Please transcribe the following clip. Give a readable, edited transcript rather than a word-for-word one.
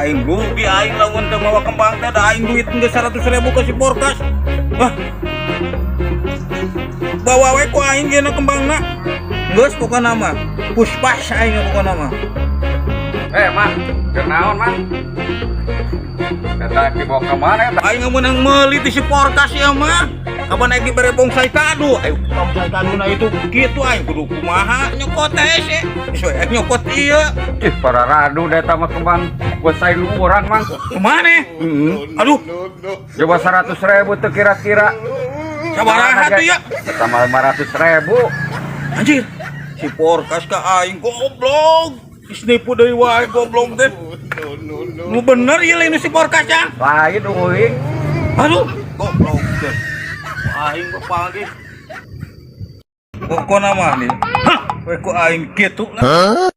Aing rugi aing lamun teu mawa kembang teh, da aing duit geus 100 ribu ke si Porkas. Wah. Bawa we ku aing geuna kembangna. Geus pokona mah. Puspas aing pokona mah. Eh, Mang, keur naon, Mang? Eta dibawa ke mana eta? Aing meunang meuli ti si Porkas ya mah. Kapan aing dibere bongsai kadu? Ayo bongsai kadu na itu kitu, aing kudu kumaha nyokot teh sih. Geus we nyokot ieu. Ih, pararadu da eta mah kembang bonsai lu urang, Mang. Kemana? Heeh. Aduh, Coba 100 ribu tuh kira-kira. Sabaraha tuh ya? Eta mah 500 ribu. Anjir. Si Porkas ka aing goblok. Geus nipu deui wae goblok teh. Nu bener ieu lain si Porkas ya? Lain euy. Aduh, goblok teh. Aing panggih. Pokona mah nih. Hah, we ku aing kitu lah.